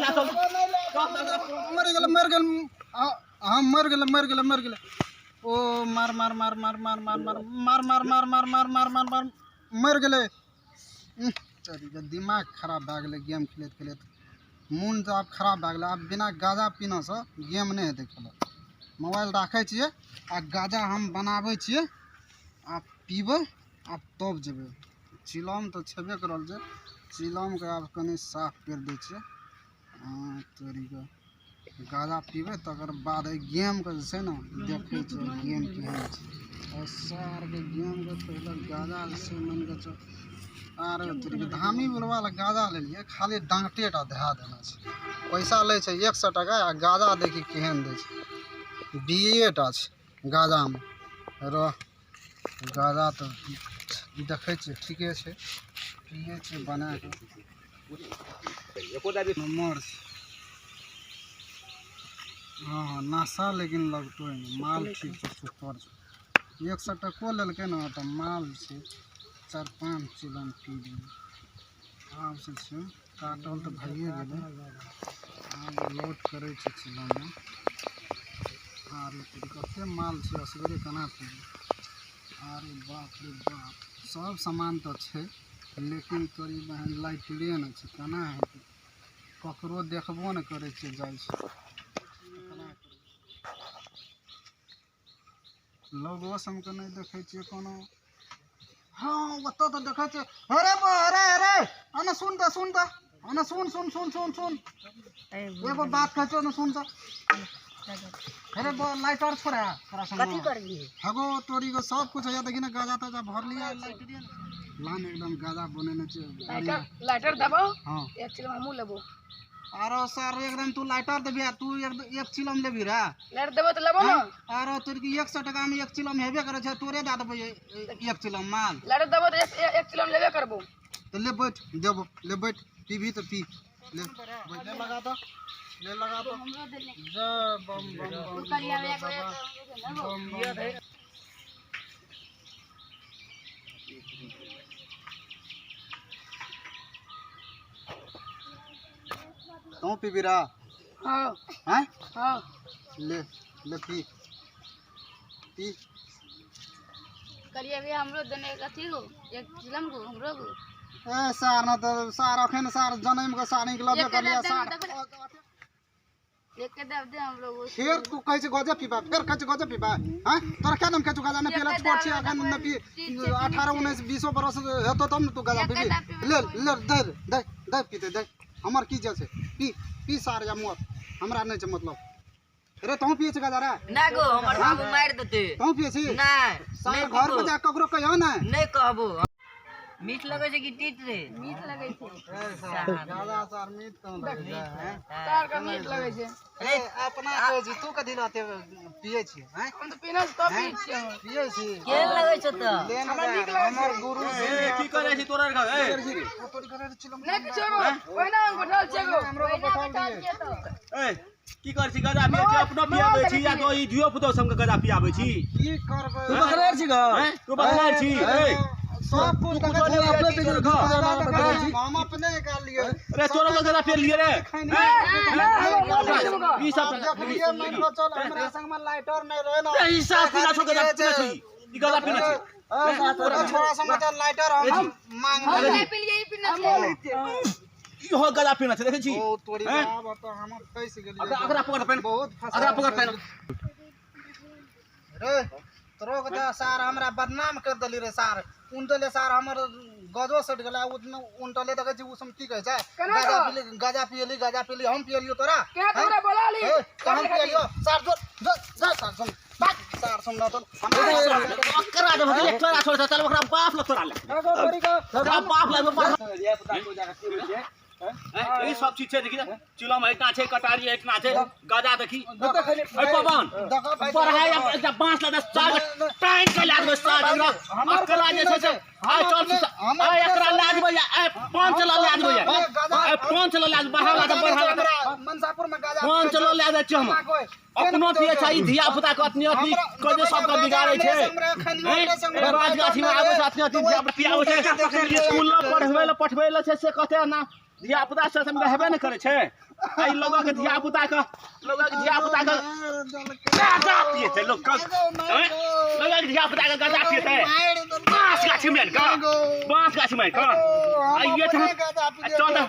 ला चल। मर गेलै, मर गेल, हाँ मर गेलै, मर गेलै, मर गेलै। ओ मार मार मार मार मार मार मार मार मार मार मार मार मार मार मार, मर गेलै। दिमाग खराब भए गेलै गेम खेलैत खेलैत, मोन तऽ आब खराब भए गेलै। आब बिना गाँजा पीनेसँ गेम नहि हेतै खेलल। मोबाइल राखै छियै आ गाँजा हम बनाबै छियै आ पीबै आ तब जेबै। चिलम तऽ छेबे करल छै, चिलमके आब कनि साफ करि दै छियै। हँ तोरीके गाँजा पीबै तकर बाद एहि गेमके जे छै ने देखै छियै गेम केहन छै। आओर सारके गेमके पहिले गाँजा जे छै मानिके चल। आर तोरीके धामी बोलबा लए गाँजा लेलियै, खाली डाँटे टा धए देने छै। पैसा लै छै 100 टाका आ गाँजा देखी केहन दै छै, बीए टा छै गाँजामे। रह गाँजा तऽ देखै छियै ठीके छै, पियै छियै बना कऽ। नम्बर छै। हँ हँ नशा लेकिन लगतो एहिमे। माल ठीक छै, सुपर छै। 100 टको लेलकै ने तऽ माल छै, 4-5 चिलम पी लेबै। आब से छै काटल तऽ भइए गेलै, आब लोड करै छै चिलममे। आर कते माल छै, असगरे केना पीबै? अरे बाप रे बाप, सब सामान तऽ छै लेकिन तोरी बहन लाइटरे नहि छै, केना हेतै? ककरो देखबो नहि करै छियै, जाइ छै केना करबै? लोगो सबके नहि देखै छियै कोनो। हँ ओतऽ तऽ देखै छियै। अरे बा, अरे अरे अने सुन तऽ, सुन तऽ, अने सुन सुन सुन सुन सुन, एगो बात कहै छियौ ने, सुन तऽ। अरे बा, लाइटर छोड़ा तोरा संग। कथी करबी? हगो तोरी को सब कुछ है, देखी ना गाजा ताजा भर लिया, लाइटरे लान एकदम गाजा बनेने छै। लाइटर, लाइटर देबो। हाँ एक चिलम हमहूँ लेबो। आरो सर एकदम तू लाइटर देबी आ तू एक चिलम लेबी रे? लाइटर देबो तऽ लेबो ने। आरो तोर की 100 टका में एक चिलम हेबे करे छै, तोरे दए देबो एक चिलम माल। लाइटर देबो तऽ एक चिलम लेबे करबो। तऽ ले बैठ, देबो, ले बैठ, पीबी तऽ पी ले, बैठ, ले लगा दो, ले लगा दो। जय बम बम बम भोले बाबा, बम बम। तू पीबी रा? हाँ। हैं? हाँ। ले ले पी पी। करिए अभी हमरो देने अथी गो एक चिलम गो हमरो गो। ए सार न तऽ सार अखन सार जनम के सार निकलबे एक करलियै दे सार। एक के दे दे हमरो गो। फेर तू कहै छै गजे पीबा, फेर कहै छै गजे पीबा। हैं तोरा क्या नाम कहै छौ गजा नहि पीला? छोट छी अखन नहि पी, 18 19 20 बरस हेतौ तब ने तू गजा पीबी। ले ले दे दे दे पीते दे, हमर की जे छै पी पी सार या मोर, हमरा नहि छै मतलब। रे तोहूँ पियै छै गजा रे? नहि गो, हमर बाबू मारि देतै। तोहूँ पियै छी? नहि। सार घर पर जा ककरो कहियो नहि। नहि कहबो। मीठ लगै छै कि तीत रे? मीठ लगै छै। गाजा सार मीठ कहाँ लगै छै, हैं? सार के मीठ लगै छै। ए अपना कहै छी तू कथी लए पियै छी, हैं? हम तऽ पीने छी तब पियै छियै हम। पियै छी? केहन लगै छौ तऽ? ले ने जा, हमर गुरु ए की करै छी तोरा घर? ए नहि किछो गो, ओहिना हम बैठल छियै गो। हमरो के बैठल दियै। ए की करै छी? गजा पियै छी, अपनो पियाबै छी या तो ई धियो पुतो सबके गजा पियाबै छी? की करबै? तू बकरेर छी गो? हैं? तू बकरेर छी? ए सब कुछ तू कुछो नहि अपने पियै छी पी तोरा घर? हम अपने निकाललियै। अरे तोरा के गजा पिय लियै रे? ई सब देखलियै मानि कऽ चल हमरा संग में लाइटर नहि रहै ने। ई सब पीना छौ, गजा पीना छौ, ई गजा पीना छौ। तोरा छोरा संग तऽ लाइटर हम मांग नहि पिलिए, ई पीना छै। इहो गजा पीना छै, देखै छी? ओ तोरी हैं? बाप, तऽ हम फँसि गेलियै। अकरा पकड़ पेन, बहुत फँसा अकरा पकड़ पेन। रे तोरो के तऽ सार हमरा बदनाम कर देली रे सार। उनटले सार हमर गजो सटि गेलै। उनटले देखै छी ओ सब की कहै छै? केना गाजा गो? पीली, गाजा पियली, गाजा पीली, हम पियलियो तोरा? केना तोरा बोला ली? ए, तऽ हम पियलियो सार। जो जो जो सार सुन, बात सार सुन न तो ओकरा जे भगले तोरा छोड़, चल ओकरा बाप लग तोरा ले, ओकरा बाप लग बाप। ई सब चीज छै, देखी ने, चिलम एहिठिना छै, कटारी एहिठिना छै, गजा देखी। ए पवन पढ़ाई एकटा बांस लऽ साग टाइम के लए देबै साग। एकरा जे छै से आइ चल, आइ एकरा लए जेबै, आइ 5 लऽ लए जेबै, आइ 5 लऽ लए बढ़ा लए, बढ़ा मनसापुर में गाजा 5 लऽ लए जाइ छियै हम। अपनो पियै छै, ई धिया पुता के अतनी अतनी कजे सबके बिगाड़ै छै। राज गाछी में आबै छै, अतनी अतनी धिया पुता पियाबै छै। स्कूल लऽ पढ़बै लए पठबै लए छै से कहतै ना, धिया पुता से सब रहबे नहि करै छै। एहि लोगक धिया पुता के, लोगक धिया पुता के गाजा पिएतै लोक के, हैं? लोगक धिया पुता के गाजा पिएतै बाँस गाछी में आनि कऽ, बाँस गाछी में आनि कऽ। आ ये तऽ आ चल तऽ,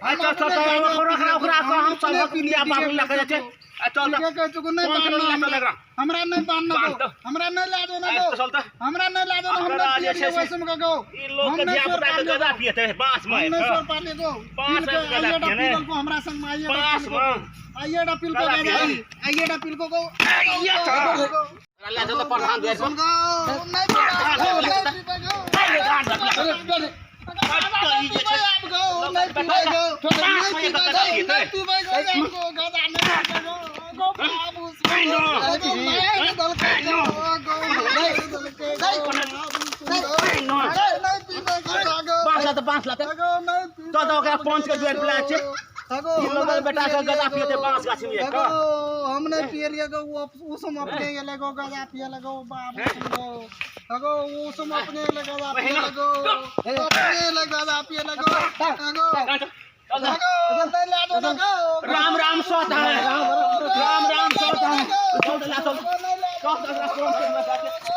आ चल चल तऽ, ओकरा ओकरा ओकरा कऽ हम सबहक मिया बाप लऽ कऽ जाइ छै। आ चल तऽ, ठीके कहै छौ, नहि पाँच पकड़ना लऽ हमरा। चल एकरा। हमरा नहि बान्हना बान्ह गो। दो। हमरा नहि ला दो ना आ, गो। चल तऽ। हमरा नहि ला दो ना, हम एकरा नहि जे पियलियै छै से- वैसे में गो। ई लोग हम के नहि धिया सोर पुता के पारलियै गजा गो। पिएतै बाँस में हम आनि नहि कऽ। सोर पारलियै गो। बाँस पील के में गजा आइए डा पिए ने। पी देलको हमरा संग में, आइए डा बाँस पील को। में। आइए डा पील को गजा गजा पिए। आई। आइए डा पील को गो। ये तऽ। एकरा लए चल तऽ प्रधान दुआरि पर। सुन गो, नहि पीबै गो, नहि पीबै गो। अरे गाँड रख ले। नहि पीबै आब गो, नहि पीबै गो। नहि पीबै गो, नहि पीबै गो, आब गो, गजा नहि पीबै गो। गो बाबू सुन गो, गो मारि देलकै गो, गो मारि देलकै गो, बाबू सुन गो। अरे नहि पीबै गजा गो। बाँस लाते, बाँस लाते। गो नहि पीबै चल तऽ ओकरा पंच के दुआरि पर लए छै। गो, ई लोगक बेटा के गजा पिएतै बाँस गाछी में आनि गो, कऽ। हम नहि पियलियै गो, ओ सब अपने गेलै गो, गजा पिए लगो बाबू सुन गो। गो, ओ सब अपने गेलै गजा पिए लगो, अपने गेलै गजा पिए लगो। गो, चल, चल, चल। गो, नहि ला दो ना गो। राम राम सत है, राम राम सत है। चल चल चल चल, चल, चल, चल, चल, चल।